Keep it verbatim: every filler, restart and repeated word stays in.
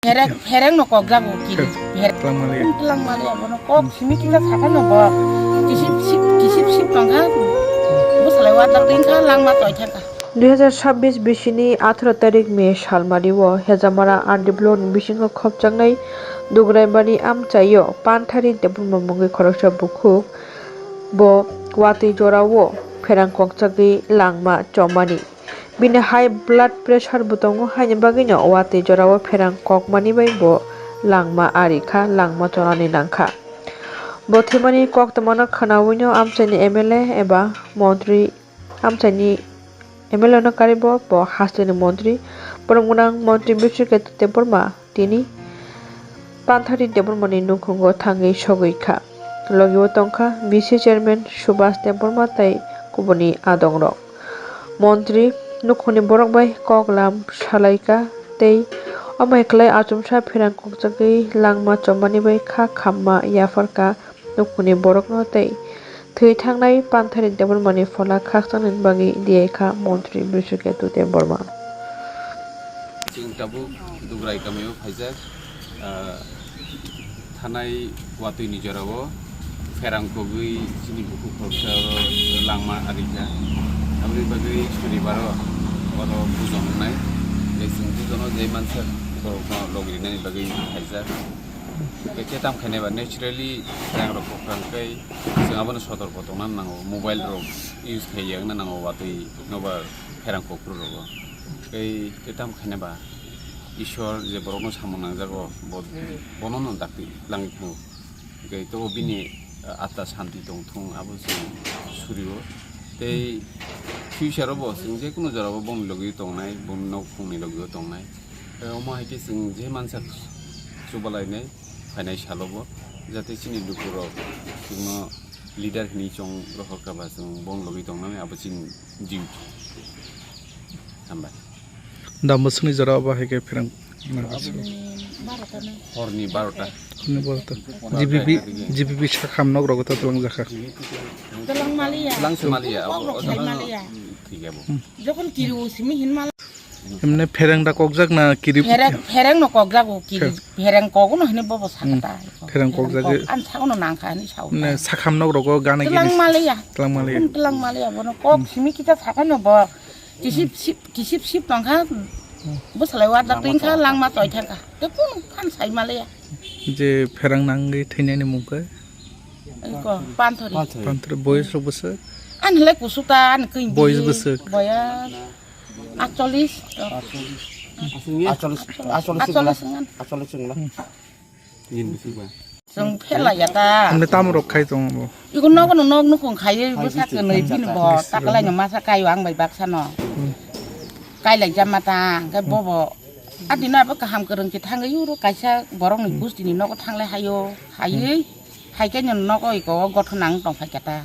Phereng, phereng no kok jago kiri. Pher-, Tlang mali. Tlang mali abono kok simi kita sakha no bo. Kisip sip, kisip sip tongkha. Bo salai wa tak ringkha langma toi thangkha. Dui hazar sabbish bisini atharo tarik May salmari o Hejamara R D block ni bisingo khopjaknai Dugraibari amchaio Panthari Debbarma mungwi khoroksa bukhuk bo watwi jorao pherang kokjagwi langma chomani. Bini high blood pressure bo tongo, haini bagwino watwi jorao pherang kokmani bai bo langma ari kha, langma chonani nang kha. Bo thwimani koktwmano khwnawino amchaini M L A eba montri, amchaini M L A no karibo bo hasteni montri, borok gwnang montri Biswaketu Debbarma tini Panthari Debbarmani nukhungo thangwi sogwi kha. Logi o tongkha V C chairman Subhas Debbarma tei kubuni adongrok. Montri nukhungni borok bai koklam salaikha tei omo hai khlai achomsa pherang kokjagwi langma chomani bai kha khamma yapharkha nukhungni borokno tei thwi thangnai Panthari Debbarmani phola khakchangni bagwi diyai kha montri Biswaketu Debbarma. Chwng tabuk Dugrai kamio phaijak, ah, thanai watwi ni jorao pherang kogwi chini bukhuk khoroksa oro langma ari kha. Aboni bagwi sunibaro oro pujo wngnai. Tei chwng pujono je mansak borokno logi rinani bagwi phaijak. Tei khe tamo khainai ba naturally pherang rok kwkhwrang tei chwng abono sotorko tongna nango, mobile rok use khaiya wngna nango watwi nobar pherang kokro rogo. Tei, tei tamo khaina ba Ishwar je borokno samung nangjago, bo, bono no dakti langwi thango. Tei to bini, ah, atma santi tong thung, abo chwng surio. Tei future o bo chwng je kunu jora bo boni logi tongnai, boni nok khungni logi o tongnai. Tei omo hai khe chwng je mansa chubalainai phainai salo bo, jate chini lukurok chwngno leader hinwi chong rohor kha ba chwng boni logi tongnai, abo chini duty. Hambai. Da mwswkni jora obo hai khe pherang nang kha. Horni barota. Horni barota. G B B, G B B sakham nok rogo ta twlang jakha. Twlang maliya. Twlang se maliya, abo, abo, thik abo. Jokhon kiri o simi hin mal. Emne pherang da kokjak na kiri? Pherang, pherang no kokjak o kiri. Pher- Pherang kogono hini bobo sakata. Hmm. Pherang kokjak. An sagono nangkha hini sao. Ne sakham nok rogo gana gini. Twlang maliya. Twlang maliya. Twlang maliya bono kok simi kita sakano bo. Kisip sip, kisip sip tongkha. Bo salai wa dak ringkha langma toi thangkha. Te kun kan sai maliya. Je pherang nangwi thwinani mungkha? Iko, Panthori. Panthori. Panthori, boyes rok bwswk? An hwlai kusuta, an kwi. Boyes bwswk? Boyes aatcholish. Aatcholish. Aatcholish, aatcholish wngna. Aatcholish wngna. Hmm. Nini bwswk ba? Chwng phela ya ta. Amne tamo rok khai tongo bo? Iko nogo no nog nukhung khaiwi bwsa kwnwi bini bo takalai no masa kaio ang bai baksa no. Hmm. Kailai jama ta, hwnkhe bobo. Adino abo kaham kwrwng khe thangwi uro kaisa borokni gustini nogo thanglai haio. Haiwi, haikhe no nogo iko o gothon ang tongphai kha ta.